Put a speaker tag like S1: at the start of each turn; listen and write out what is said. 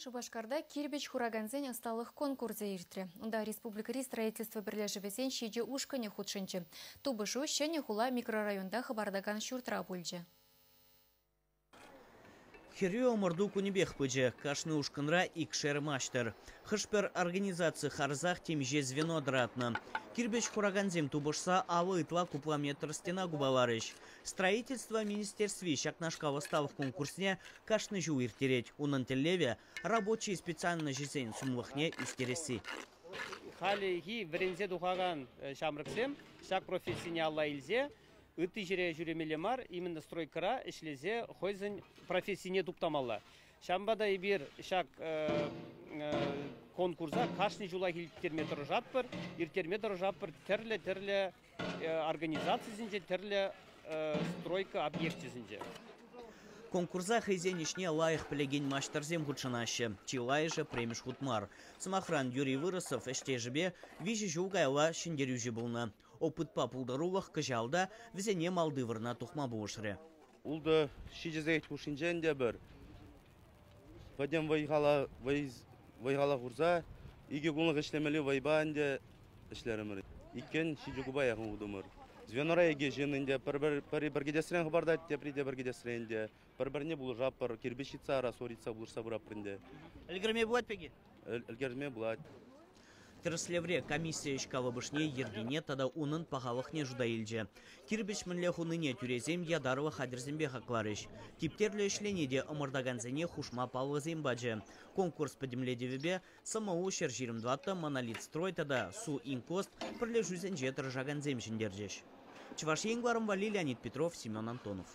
S1: Шупашкарта кирпӗч хуракансен ӑсталӑх конкурсӗ иртрӗ. Унта республикӑри строительство пӗрлешӗвӗсен 7 ушкӑнӗ хутшӑнчӗ. Тупӑшу Ҫӗнӗ хула микрорайонта хӑпартакан ҫуртра пулчӗ.
S2: Хӗрӳ ӑмӑрту кунӗпех пычӗ. Кашни ушкӑнра икшер маҫтӑр. Хӑш-пӗр организаци харӑсах темиҫе звено тӑратнӑ. Кирпӗч хуракансем тупӑшса 50 ытла кубометр стена купаларӗҫ. Строительство министерстви ҫакнашкал ӑсталӑх конкурсне кашни ҫул ирттерет. Унӑн тӗллевӗ – рабочи специальноҫӗсен сумлӑхне ӳстересси.
S3: Хальхи вӗренсе тухакан ҫамрӑксем ҫак профессине алла илсе ытти ҫӗре ҫӳремелле мар, именно стройкӑра ӗҫлесе хӑйсен профессине туптамалла. Ҫавӑнпа та эпир ҫак конкурса кашни ҫулах ирттерме тӑрӑшатпӑр, ирттерме тӑрӑшатпӑр тӗрлӗ-тӗрлӗ организацисенче, тӗрлӗ стройка объекчӗсенче.
S2: Конкурса хӑйсен ӗҫне лайӑх пӗлекен маҫтӑрсем хутшӑнаҫҫӗ. Чылайӑшӗ пӗрремӗш хут мар. Сӑмахран, Юрий Выросов ӗҫтешӗпе 3 ҫул каялла ҫӗнтерӳҫӗ пулнӑ. Опытпа пултарулӑх кӑҫал та вӗсене малти вырӑна тухма пулӑшрӗ.
S4: 6-7 сехет хушшинче ӗнтӗ пӗр пӗтӗм вӑй-хала хурса 2 кунлӑх ӗҫлемелли вӑйпа ӗнтӗ ӗҫлерӗмӗр. Иккен 7 куба яхӑн хутӑмӑр. Звенора 2 ҫын ӗнтӗ пӗр-пӗр пӗр кӗтесрен хӑпартать, тепри те пӗр кӗтесрен ӗнтӗ. Пӗр-пӗрне пулӑшатпӑр, кирпӗч ҫитсе ара, соритса пулӑшса пыратпӑр ӗнтӗ.
S2: Ӗлкӗрме пулать пек-и?
S4: Ӗлкӗрме пулать.
S2: Тӗрӗслевре комисси ӗҫ калӑпӑшне, йӗркине тата унӑн пахалӑхне шута илчӗ. Кирпӗч мӗнле хунине тӳресем ятарлӑ хатӗрсемпе хакларӗҫ. Типтерлӗ ӗҫлени те ӑмӑртакансене хушма паллӑсем пачӗ. Конкурс пӗтӗмлетӗвӗпе СМУ 124, Монолитстрой тата Су-Инкост пӗрлешӳсенче тӑрӑшакансем ҫӗнтерчӗҫ. Чӑваш Ен кӑларӑм валли Леонид Петров, Семен Антонов.